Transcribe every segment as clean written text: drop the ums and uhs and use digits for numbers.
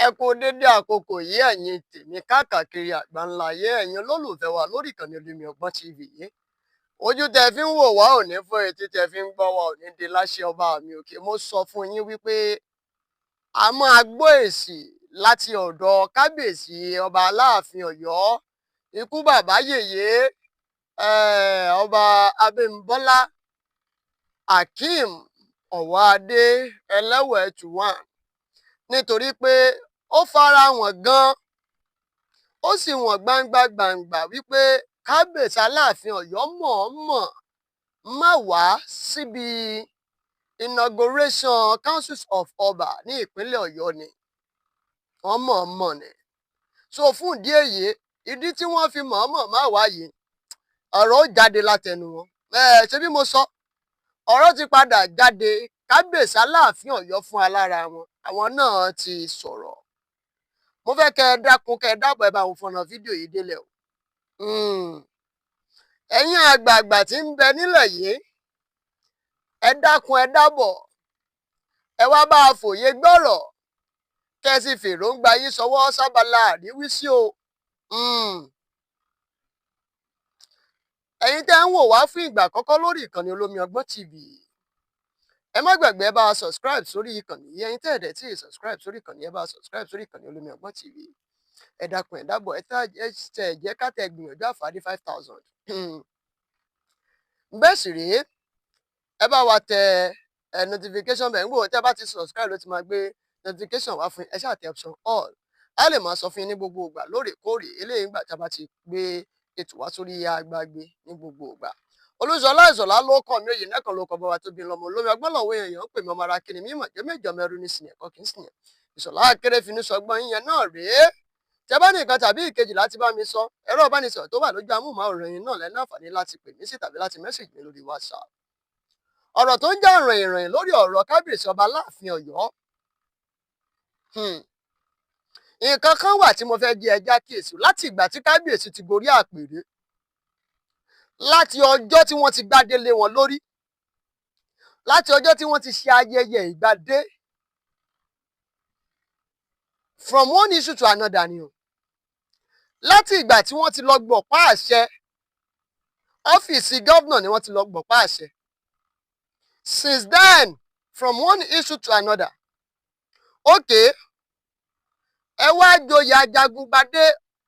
Ẹ kú dédé àkókò yìí, ẹ̀yin tèmi káàkiri àgbáńlá ayé, ẹ̀yin olólùfẹ́ wa lórí ìkànnì Olómi Ọgbọ́n TV yìí. Ojú tẹ fi ń wò wá ò ní fọ́, etí tẹ fi ń gbọ́ wá ò ní di láṣẹ ọba mi òkè. Mo sọ fún yín wípé a máa gbọ́ èsì láti ọ̀dọ̀ kábíyèsí ọba Aláàfin Ọ̀yọ́, ikú bàbá yèyé, ọba Abímbọ́lá Akeem Ọ̀wọ́adé Ẹlẹ́wẹ̀ẹ́tù one, nítorí pé ó fara hàn gan, ó sì wọ̀n gbangba gbàǹgbà wípé kábíyèsí Aláàfin Ọ̀yọ́ mọ̀ọ́mọ̀ má wá síbi inauguration Councils of Ọba ní ìpínlẹ̀ Ọ̀yọ́ ni. Wọ́n mọ̀ọ́mọ̀ ni. So fún ìdí èyí, ìdí tí wọ́n fi mọ̀ọ́mọ̀ má wá yìí, ọ̀rọ̀ ó jáde látẹnu wọn. Ẹ ṣe bí mo sọ, ọ̀rọ̀ ti padà jáde. Kábíyèsí Aláàfin Ọ̀yọ́ fún alára wọn, àwọn náà ti sọ̀rọ̀. Mo fẹ́ kẹ́ ẹ dákun, kẹ́ ẹ dábọ̀, ẹ bá wọn fọ̀nà fídíò yìí délẹ̀ o. Ẹ̀yin àgbààgbà tí ń bẹ nílẹ̀ yìí, ẹ dákun, ẹ dábọ̀, ẹ wá bá a fòye gbọ́rọ̀, kẹ́ ẹ sì fèròǹgbà yín ṣọwọ́ sábàlá àríwísí o. Ẹ̀yin tẹ́ ń wò wá fún ìgbà àkọ́kọ́ lórí ìkànnì Olómi Ọgbọ́n TV, ẹ má gbàgbé, ẹ bá a subscribe sórí ìkànnì yìí. Ẹ̀yin tẹ́ ẹ̀ dẹ̀ tí ì subscribe sórí ìkànnì, ẹ bá a subscribe sórí ìkànnì Olómi Ọgbọ́n TV. Ẹ dákun, ẹ dábọ̀, ẹ tẹ̀ jẹ́ ká tẹ̀ gbìyànjú àfàdé 5,000. Bẹ́ẹ̀ sì rèé, ẹ bá wa tẹ ẹ notification bell. Ń gbò tẹ́ bá ti subscribe, ló ti máa gbé notification wá fún yín. Ẹ ṣáà tẹ option all, á lè máa sọ fún yín ní gbogbo ìgbà lóòrèkóòrè eléyìí ńgbà tá a bá ti gbé ètò wá sórí agbágbé ní gbogbo ìgbà. Olúṣọlá Ìṣọ̀lá ló kọ́ mi, òye nẹ́kan ló kọ́ bàbá tó bí lọ́mọ. Olómi ọgbọ́n lọ́wọ́ èèyàn ń pè mí. Ọmọ ara kiri mímọ̀ jẹ́ méjọ mẹ́rù ní sìn ẹ̀kọ́ kì í sìn. Ìṣọ̀lá akéré finú sọgbọ́n yíyan náà rèé. Tẹ́ bá ní nǹkan tàbí ìkejì láti bá mi sọ, ẹ̀rọ ìbánisọ̀rọ̀ tó wà lójú amóhùnmáwòrán yín náà lẹ́ láǹfààní láti pè mí sí tàbí láti message mi lórí WhatsApp. Ọ̀rọ̀ tó ń jà rìnrìn lórí ọ̀rọ̀ kábíyèsí ọba Aláàfin Ọ̀yọ́, nǹkan kan wà tí mo fẹ́ jẹ́ ẹ já kíyèsí. Láti ìgbà tí kábíyèsí ti gorí àpèrè, láti ọjọ́ tí wọ́n ti gbádé lé wọn lórí, láti ọjọ́ tí wọ́n ti ṣe ayẹyẹ ìgbadé, from one issue to another ni o. Láti ìgbà tí wọ́n ti lọ gbọ̀pá àṣẹ, ọ́fíìsì governor ni wọ́n ti lọ gbọ̀pá àṣẹ. Since then, from one issue to another. Okay, ẹ wá joyè Ajagungbadé.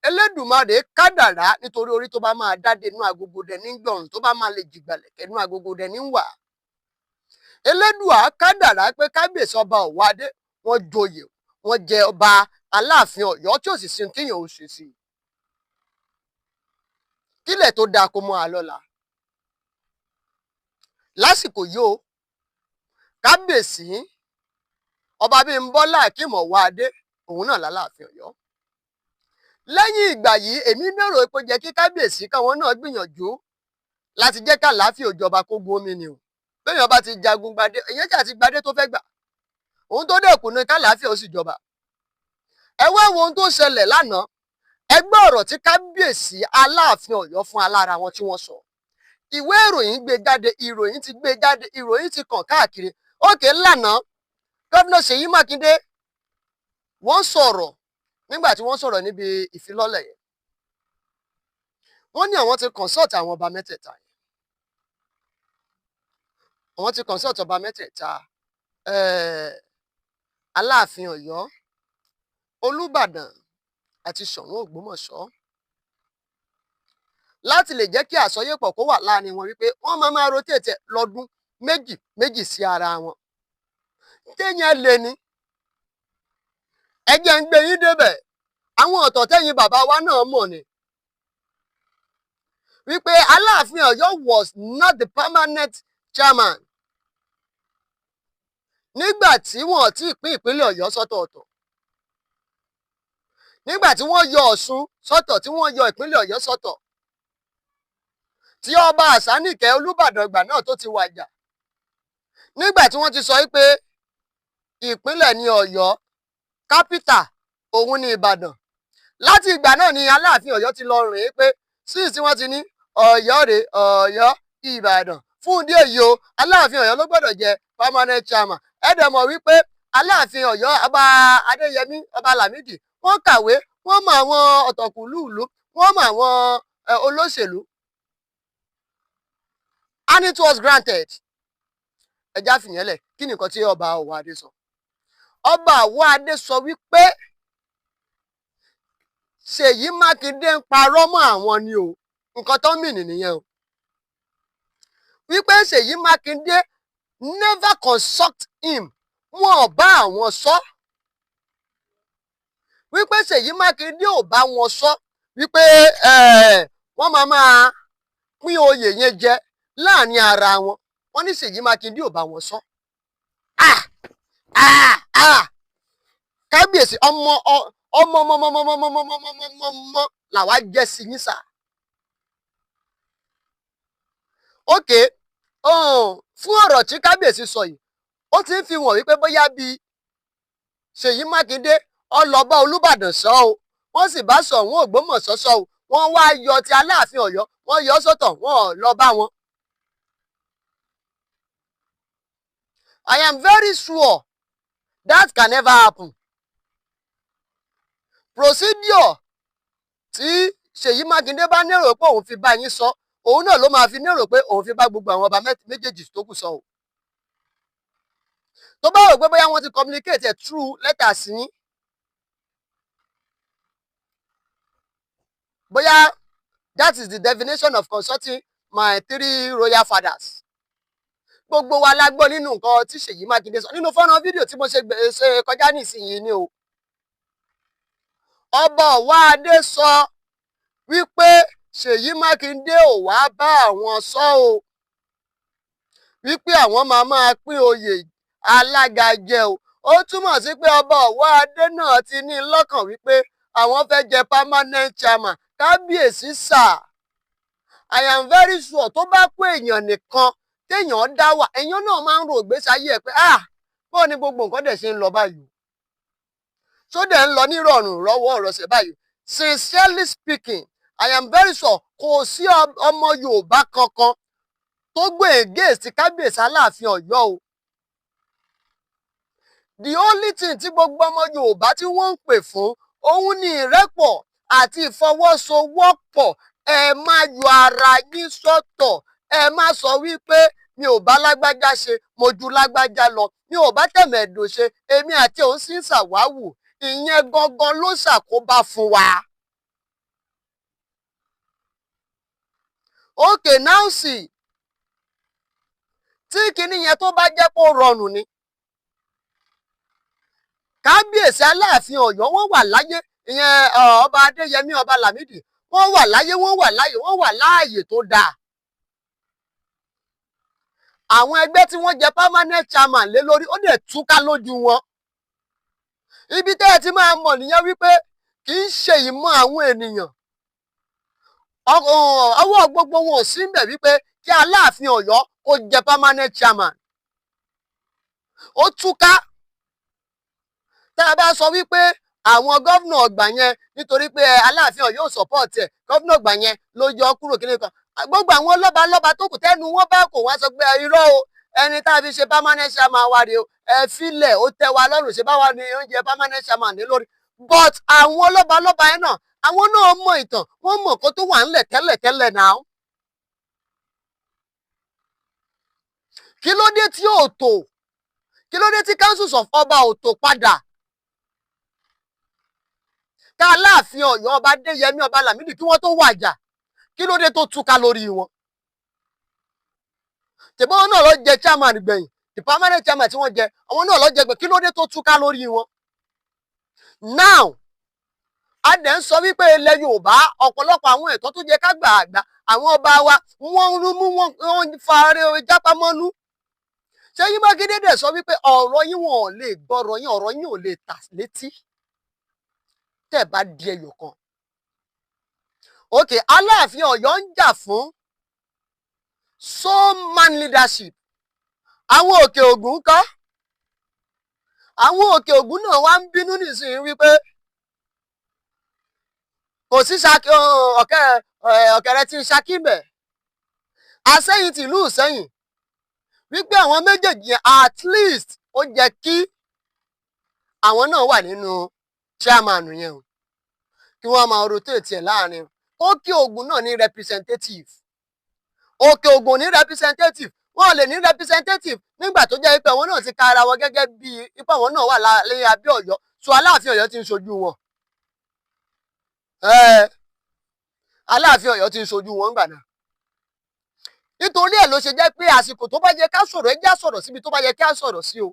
Elédùmarè kádàrá, nítorí orí tó bá máa dáde inú agogo dẹ ní gbọ̀rùn, tó bá máa lè jìgbàlẹ̀kẹ̀ inú agogo dẹ ní wà. Elédùà kádàrá pé kábíyèsí ọba Ọ̀wọ́adé, wọ́n joyè, wọ́n jẹ ọba Aláàfin Ọ̀yọ́, tí ò sì sin tíyàn ó ṣe sí i. Kílẹ̀ tó dáa kó mọ́ a lọ́la lásìkò yìí o, kábíyèsí ọba Abímbọ́lá Akeem Ọ̀wọ́adé, òun náà lálàáfin Ọ̀yọ́. Lẹ́yìn ìgbà yìí, èmi lérò pé jẹ́ kí kábíyèsí káwọn náà gbìyànjú láti jẹ́ kàlááfíà òjọba kó gun omi ni o. Béèyàn bá ti jagun gbadé, ìyẹn jà ti gbadé tó fẹ́ gbà, òun tó dẹ̀kun ní kàlááfíà ó sì jọba. Ẹ wá wo ohun tó ṣẹlẹ̀ lánàá. Ẹ gbọ́ ọ̀rọ̀ tí kábíyèsí Aláàfin Ọ̀yọ́ fún alára wọn tí wọ́n sọ. Ìwé ìròyìn gbé jáde, ìròyìn ti gbé jáde, ìròyìn ti kàn káàkiri. Òkè lánàá, gómìnà Ṣèyí Mákindé, wọ́n sọ̀rọ̀. Nígbà tí wọ́n sọ̀rọ̀ níbi ìfilọ́lẹ̀ yẹn, wọ́n ní àwọn ti consult àwọn ọba mẹ́tẹ̀ẹ̀ta yẹn. Àwọn ti consult ọba mẹ́tẹ̀ẹ̀ta, Aláàfin Ọ̀yọ́, Olúbàdàn àti Ṣọ̀ún Ògbómọ̀ṣọ́, láti lè jẹ́ kí àsọyépọ̀ kó wà láàrin wọn, wípé wọ́n máa máa rotate lọ́dún méjì méjì sí ara wọn. Téèyàn lè ní ẹ jẹ́ ń gbé yín débẹ̀. Àwọn ọ̀tọ̀ tẹ́yìn bàbá wa náà mọ̀ ni wípé Aláàfin Ọ̀yọ́ was not the permanent chairman nígbà tí wọ́n ti pín ìpínlẹ̀ Ọ̀yọ́ sọ́tọ̀ọ̀tọ̀, nígbà tí wọ́n yọ Ọ̀ṣun sọ́tọ̀, tí wọ́n yọ ìpínlẹ̀ Ọ̀yọ́ sọ́tọ̀, tí ọba Àsánìkẹ́ Olúbàdàn ìgbà náà tó ti wàjà, nígbà tí wọ́n ti sọ wípé ìpínlẹ̀ ní Ọ̀yọ́, capital òun ní Ìbàdàn. Láti ìgbà náà ni Aláàfin Ọ̀yọ́ ti lọ rìn pé síì tí wọ́n ti ní Ọ̀yọ́ rè Ọ̀yọ́ Ìbàdàn. Fún ìdí èyí o, Aláàfin Ọ̀yọ́ ló gbọ́dọ̀ jẹ permanent chairman. Ẹ dẹ̀ mọ̀ wípé Aláàfin Ọ̀yọ́, Ọba Adéyẹmí, Ọba Lámìdí, wọ́n kàwé, wọ́n mọ àwọn ọ̀tọ̀kùlú ìlú, wọ́n mọ àwọn olóṣèlú, and it was granted. Ẹ jẹ́ á fìyẹn lẹ̀. Kí ni nǹkan tí Ọba Ọwọ́adé sọ? Ọba Ọwọ́adé sọ wípé Ṣèyí Mákindé ń parọ́ mọ́ àwọn ni o. Nǹkan tó ń mìnì nìyẹn o, wípé Ṣèyí Mákindé never consult him, wọn ò bá àwọn sọ, wípé Ṣèyí Mákindé ò bá wọn sọ wípé wọ́n máa máa pín oyè yẹn jẹ láàrin ara wọn. Wọ́n ní Ṣèyí Mákindé ò bá wọn sọ. Ah ah ah, kábíyèsí, ọmọ ọmọ ọmọ ọmọ ọmọ ọmọ ọmọ ọmọ ọmọ ọmọ làwa jẹ́ sí yín sà. Ok, fún ọ̀rọ̀ tí kábíyèsí sọ yìí, ó ti ń fi wọ̀n wípé bóyá bíi Ṣèyí Mákindé ọlọ́ba Olúbàdàn sọ o, wọ́n sì bá Ṣọ̀ún Ògbómọ̀ṣọ́ sọ o, wọ́n wá yọ ti Aláàfin Ọ̀yọ́, wọ́n yọ sọ́tọ̀, wọ́n ò lọ bá wọn. I am very sure that can never happen. Procedure tí Ṣèyí Mákindé bá nérò pé òun fi bá yín sọ, òun náà ló máa fi nérò pé òun fi bá gbogbo àwọn ọba méjèèjì tó kù sọ o. Tó bá rò pé bóyá wọ́n ti communicate ẹ̀ through letter sí yín, bóyá that is the definition of consulting my three royal fathers. Gbogbo wa la gbọ́ nínú nǹkan tí Ṣèyí Mákindé sọ nínú fọ́nrán fídíò tí mo ṣe kọjá nísìnyìí ni o. Ọba Ọwọ́adé sọ wípé Ṣèyí Mákindé ò wá bá àwọn sọ o, wípé àwọn máa máa pín oyè alága jẹ o. Ó túmọ̀ sí pé Ọba Ọwọ́adé náà ti ní lọ́kàn wípé àwọn fẹ́ jẹ permanent chairman. Kábíyèsí sà, I am very sure, tó bá kó èèyàn nìkan téèyàn dá wà, èèyàn náà máa ń ro ìgbésí ayé ẹ̀ pé, ah, bó ni gbogbo nǹkan dẹ̀ ṣe ń lọ báyìí, ṣó dẹ̀ ń lọ nírọ̀rùn rọ́wọ́ ọ̀rọ̀sẹ̀ báyìí? Sincerely speaking, I am very sure kò sí ọmọ Yorùbá kankan tó gbé against kábíyèsí Aláàfin Ọ̀yọ́ o. The only thing tí gbogbo ọmọ Yorùbá tí wọ́n ń pè fún òun ni ìrẹ́pọ̀ àti ìfọwọ́sowọ́pọ̀. Ẹ má yọ ara yín sọ́tọ̀. Ẹ má sọ wípé mi ò bá lágbájá ṣe, mo ju lágbájá lọ, mi ò bá tẹ̀mẹ̀dò ṣe, èmi àti òun sì ń ṣàwáwù. Ìyẹn gangan ló ṣàkóbá fún wa. Okay, now see, tí kinní yẹn tó bá jẹ́ kó rọrùn ni, kábíyèsí Aláàfin Ọ̀yọ́, wọ́n wà láyé, ìyẹn Ọba Adéyẹmí, Ọba Lámìdí, wọ́n wà láyé, wọ́n wà láyé, wọ́n wà láàyè tó dáa. Àwọn ẹgbẹ́ tí wọ́n jẹ permanent chairman lé lórí, ó dẹ̀ túká lójú wọn. Ibi tẹ́ ẹ ti máa mọ̀ nìyẹn wípé kì í ṣe ìmọ̀ àwọn ènìyàn, ọwọ́ gbogbo wọn ò sí ń bẹ̀ wípé kí Aláàfin Ọ̀yọ́ kó jẹ permanent chairman. Ó túká. Tá a bá sọ wípé àwọn governor ọgbà yẹn, nítorí pé Aláàfin Ọ̀yọ́ ò support ẹ̀, governor ọgbà yẹn ló yọ kúrò, kíní kan, gbogbo àwọn lọ́ba lọ́ba tó kù tẹ́nu wọn bá kò wá sọ pé irọ́ o, ẹni tá a fi ṣe permanent chairman wa rèé o, ẹ filẹ̀, ó tẹ́ wa lọ́rùn, ṣe báwa ni oúnjẹ permanent chairman ní lórí. But àwọn lọ́ba lọ́ba yẹn náà, àwọn náà mọ ìtàn, wọ́n mọ̀ kó tó wà ńlẹ̀ tẹ́lẹ̀tẹ́lẹ̀ náà. Kí ló dé tí ò tò? Kí ló dé tí councils of ọba ò tò padà, ká Aláàfin Ọ̀yọ́, Ọba Adéyẹmí, Ọba Lámìdí, kí wọ́n tó wàjà? Kí ló dé tó túká lórí wọn? Tẹ̀bọ́n náà lọ jẹ chairman gbẹ̀yìn, the permanent chairman tí wọ́n jẹ, àwọn náà lọ jẹ gbẹ̀. Kí ló dé tó túká lórí wọn? Now, a dẹ̀ ń sọ wípé ilẹ̀ Yorùbá, ọ̀pọ̀lọpọ̀ àwọn ẹ̀tọ́ tó jẹ ká gbà àgbà, àwọn ọba wa wọ́n ń rúmú, wọ́n ń fa jápámọ́nú. Ṣèyí Mákindé dẹ̀ sọ wípé ọ̀rọ̀ yín, wọn ò lè gbọ́rọ̀ yín, ọ̀rọ̀ yín ò lè tà létí tẹ́ ẹ̀ bá di ẹyọ kan. Ok, Aláàfin Ọ̀yọ́ ń jà fún so man leadership. Àwọn Òkè Ògùn kọ́, àwọn Òkè Ògùn náà wá ń bínú nísìnyí wípé kò sí ọ̀kẹ́rẹ́ tí ń Ṣakí bẹ̀, Àsẹ́yìn tìlú Ìsẹ́yìn, wípé àwọn méjèèjì yẹn, at least ó jẹ́ kí Àwọn náà wà nínú chairman yẹn o, kí wọ́n máa rotate ẹ̀ láàrin. Òkè Ògùn náà ní representative, Òkè Ògùn ní representative. Wọ́n lè ní representative nígbà tó jẹ́ pé àwọn náà ti ka ara wọn gẹ́gẹ́ bí ipò àwọn náà wà lẹ́yìn abẹ́ Ọ̀yọ́. So Aláàfin Ọ̀yọ́ ti ń ṣojú wọn. Aláàfin Ọ̀yọ́ ti ń ṣojú wọn gbà náà. Nítorí ẹ̀ ló ṣe jẹ́ pé àsìkò tó bá yẹ ká sọ̀rọ̀, ẹ já sọ̀rọ̀ síbi tó bá yẹ kí á sọ̀rọ̀ sí o.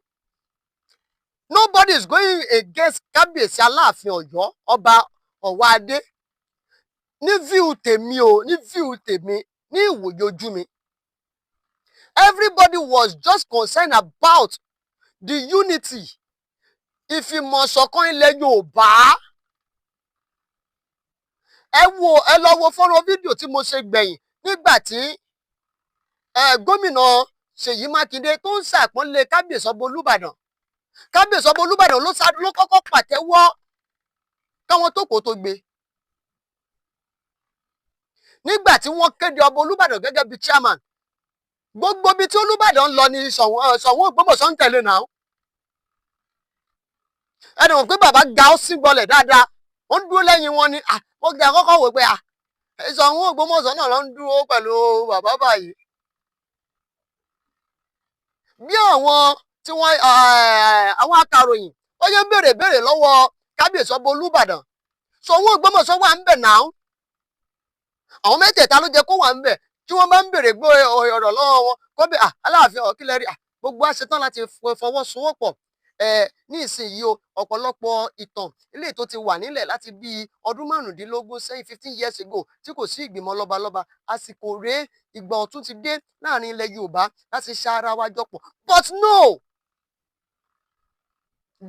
Nobody is going against Kábíyèsí Aláàfin Ọ̀yọ́, Ọba Ọ̀wádé. Ní view tèmi o, ní view tèmi, ní ìwòye ojú mi, everybody was just concerned about the unity, ìfìmọ̀ṣọ̀kan ilẹ̀ Yorùbá. Ẹ wo, ẹ lọ wo fọ́nrán fídíò tí mo ṣe gbẹ̀yìn nígbà tí gómìnà Ṣèyí Mákindé tó ń ṣàpọ́nlé Kábíyèsí Ọba Olúbàdàn. Kábíyèsí Ọba Olúbàdàn ló sá ló kọ́kọ́ pàtẹ́wọ́ káwọn tó kó tó gbé nígbà tí wọ́n kéde Ọba Olúbàdàn gẹ́gẹ́ bíi chairman. Gbogbo ibi tí Olúbàdàn ń lọ ní Ṣọ̀ún Ògbómọ̀ṣọ́ ń tẹ̀lé náà. Ẹni wọ́n pé bàbá ga, ó sí gbọlẹ̀ dáadáa, ó ń dúró lẹ́yìn wọn ni. Mo gbé àkọ́kọ́ wò pé Ṣọ̀ún Ògbómọ̀ṣọ́ náà ló ń dúró pẹ̀lú bàbá báyìí. Bí àwọn tí wọ́n, àwọn akàròyìn, ó yẹ ń béèrè béèrè lọ́wọ́ Kábíyèsí Ọba Olúbàdàn, Ṣọ̀ún Ògbómọ̀ṣọ́ wà ń bẹ̀ náà. Àwọn mẹ́tẹ̀ẹ̀ta ló jẹ́ kó wà ń bẹ̀. Tí wọ́n bá ń béèrè gbọ́ ọ̀rọ̀ lọ́wọ́ wọn, kó bẹ Aláàfin ọ̀kílẹ̀ rí gbogbo àṣetán láti fọwọ́sowọ́pọ̀ ní ìsinyìí o. Ọ̀pọ̀lọpọ̀ ìtàn ilé tó ti wà nílẹ̀ láti bíi ọdún 15 sẹ́yìn, 15 years ago, tí kò sí ìgbìmọ̀ lọ́balọ́ba, àsìkò rèé, ìgbà ọ̀tun ti dé láàrin ilẹ̀ Yorùbá láti ṣa ara wa jọpọ̀. But no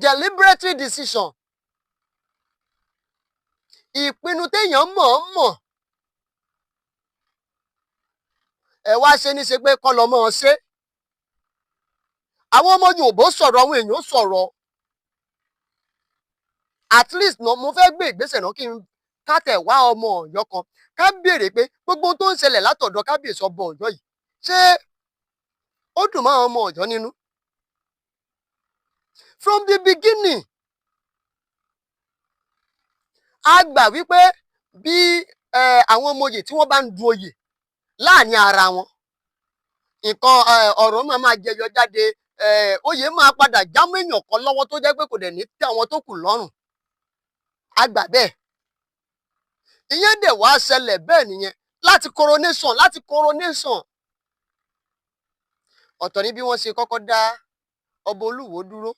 deliberate decision, ìpinnu téèyàn mọ̀ ọ́n mọ̀, ẹ wá ṣe ní ṣe pé kọ́ lọ́mọ ṣe. Àwọn ọmọ Yorùbá sọ̀rọ̀, àwọn èèyàn sọ̀rọ̀. At least no, mo fẹ́ gbé ìgbésẹ̀ náà kí n ká tẹ̀ wá ọmọ Ọ̀yọ́ kan, ká béèrè pé gbogbo ohun tó ń ṣẹlẹ̀ látọ̀dọ̀ Kábíyèsí Ọba Ọ̀yọ́ yìí, ṣé ó dùn mọ́ àwọn ọmọ Ọ̀yọ́ nínú? From the beginning, a gbà wípé bí àwọn ọmọ oyè tí wọ́n bá ń du oyè láàrin ara wọn, nǹkan ọ̀rọ̀ máa máa jẹyọ jáde, oyè máa padà jámọ́ èèyàn kan lọ́wọ́ tó jẹ́ pé kò dẹ̀ ní tẹ́ àwọn tó kù lọ́rùn. A gbà bẹ́ẹ̀. Ìyẹn dẹ̀ wá ṣẹlẹ̀ bẹ́ẹ̀ nìyẹn láti coronation. Ọ̀tọ̀ ní bí wọ́n ṣe kọ́kọ́ dá Ọba Olúwo dúró,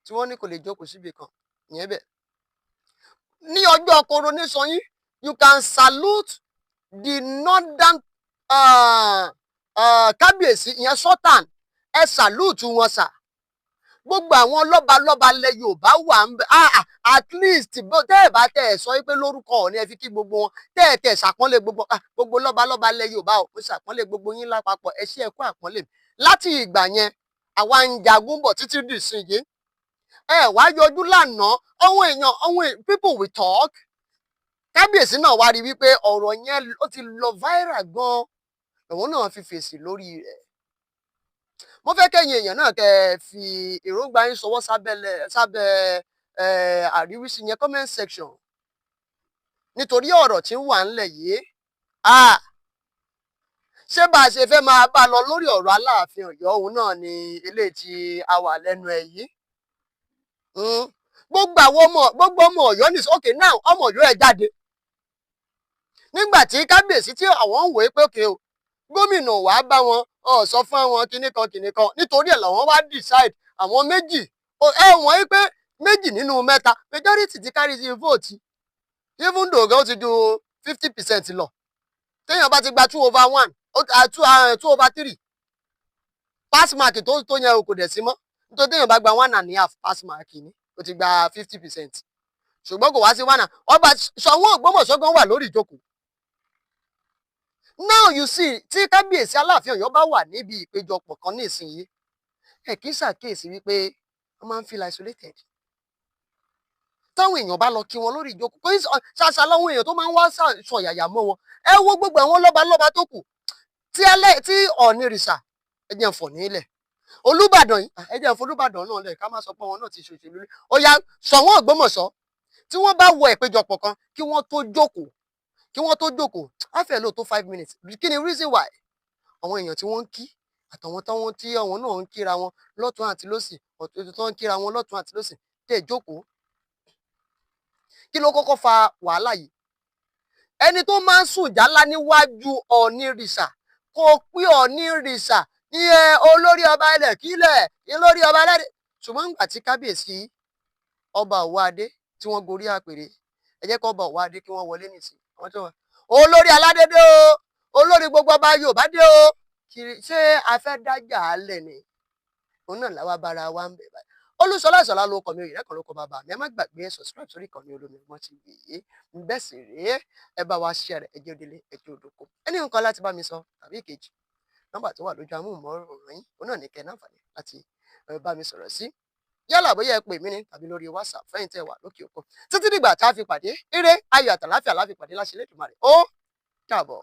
tí wọ́n ní kò lè jókòó síbi kan. Ìyẹn bẹ́ẹ̀. Ní ọjọ́ coronation yín, you can salute the northern kábíyèsí, ìyẹn sultan, ẹ salute wọn sà. Gbogbo àwọn lọ́balọ́ba ilẹ̀ Yorùbá wà ń bẹ. At least tẹ́ ẹ̀ bá tẹ́ ẹ̀ sọ pé lórúkọ Ọọ̀ni ẹ fi kí gbogbo wọn, tẹ́ ẹ̀ tẹ́ ṣàpọ́nlé gbogbo gbogbo lọ́balọ́ba ilẹ̀ Yorùbá ò, mo ṣàpọ́nlé gbogbo yín lápapọ̀, ẹ ṣé, ẹ kú àpọ́nlé. Láti ìgbà yẹn, àwa ń jagun bọ̀ títí dì sí yìí. Ẹ wá yọjú lánàá. Àwọn èèyàn, àwọn people will talk. Kábíyèsí náà wá rí wípé ọ̀rọ̀ yẹn ó ti lọ viral gan, òun náà fi fèsì lórí rẹ̀. Mo fẹ́ kẹ́yìn èèyàn náà kẹ́ ẹ fi èròǹgbà yín ṣọwọ́ sábẹ́lẹ̀ sábẹ́ àríwísí yẹn, comment section, nítorí ọ̀rọ̀ tí ń wà ńlẹ̀ yìí, ṣé bá a ṣe fẹ́ máa bá a lọ lórí ọ̀rọ̀ Aláàfin Ọ̀yọ́ òun náà ni eléyìí tí a wà lẹ́nu ẹ̀ yìí? Gbogbo àwọn ọmọ, gbogbo ọmọ Ọ̀yọ́ ní, okay now, ọmọ Ọ̀yọ́ ẹ̀ jáde nígbà tí kábíyèsí tí àwọn ń wòó pé okay o, gómìnà wàá bá wọn ọ sọ fún àwọn kinní kan kinní kan, nítorí ẹ̀ làwọn wá decide àwọn méjì. Ẹ wọ́n yí pé méjì nínú mẹ́ta, majority ti carry the vote, even though gan ó ti ju 50% lọ. Téèyàn bá ti gba 2/1, 2/3, pass mark tó yẹn o kò dẹ̀ sí mọ́, nítorí téèyàn bá gba 1.5 pass mark ni ó ti gba 50%. Ṣùgbọ́n kò wá sí one. Ọba Ṣọ̀ún Ògbómọ̀ṣọ́ gan wà lórí ìjókòó. Now you see, tí Kábíyèsí Aláàfin Ọ̀yọ́ bá wà níbi ìpéjọpọ̀ kan ní ìsinyìí, ẹ kì í ṣàkíyèsí wípé wọ́n máa ń feel isolated. Táwọn èèyàn bá lọ kí wọn lórí ìjókòó, kò í ṣàṣà láwọn èèyàn tó máa ń wá sọ̀yàyà mọ́ wọn. Ẹ wo gbogbo àwọn lọ́balọ́ba tó kù tí ẹlẹ́ tí Ọ̀nìrìṣà, ẹ jẹ́ n fọ̀ nílẹ̀. Olúbàdàn yìí, ẹ jẹ́ f'Olúbàdàn náà lẹ̀, ká má sọ pé wọn náà ti ṣòṣèlú. Ó yá, Ṣọ̀ún Ògbómọ̀ṣọ́, tí wọ́n bá wọ ìpéjọpọ̀ kan, kí wọ́n tó jókòó, á fẹ́ lò tó 5 minutes. Kí ni reason why? Àwọn èèyàn tí wọ́n ń kí, àtàwọn táwọn tí àwọn náà ń kíra wọn lọ́tún àti lósì, ọ̀tún tó ń kíra wọn lọ́tún àti lósì tẹ̀ jókòó. Kí ló kọ́kọ́ fa wàhálà yìí? Ẹni tó máa ń sùn jálá níwájú Ọ̀nìrìṣà kò pé Ọ̀nìrìṣà ní ẹ olórí ọba ilẹ̀ kílẹ̀, olórí ọba ẹlẹ́dẹ̀. Ṣùgbọ́n nígbà tí kábíyèsí ọba Ọ̀wọ́adé tí wọ́n gorí àpèrè, ẹ jẹ́ kó ọba Ọ̀wọ́adé kí wọ́n wọlé nìsín, àwọn tí wọ́n olórí aládé dé o, olórí gbogbo ọba Yorùbá dé o. Ṣé a fẹ́ dájà á lẹ̀ ni? Òun náà làwa bára wa ń bẹ̀ báyìí. Olúṣọlá Ìṣọ̀lá ló kọ mi, òyìnbó kan ló kọ bàbá mi. Ẹ má gbàgbé subscribe sórí ìkànnì Olómi Ọgbọ́n TV yìí. Bẹ́ẹ̀ sì rèé, ẹ bá wa share rẹ̀, ẹ jẹ́ òdélé, ẹ jẹ́ òdòkó. Ẹni nǹkan láti bá mi sọ tàbí ìkejì, nọ́mbà tó wà lójú amóhùnmáwòrán yín, òun náà ní kẹ́ náǹfààní láti bá mi sọ̀rọ̀ sí, yálà bóyá ẹ pè mí ní tàbí lórí WhatsApp fẹ́yìn tẹ́ wà lókè òkun. Títí dìgbà tá a fi pàdé, ire, ayọ̀ àtàláfíà la fi pàdé láṣẹ Elédùmarè. Ó dàbọ̀.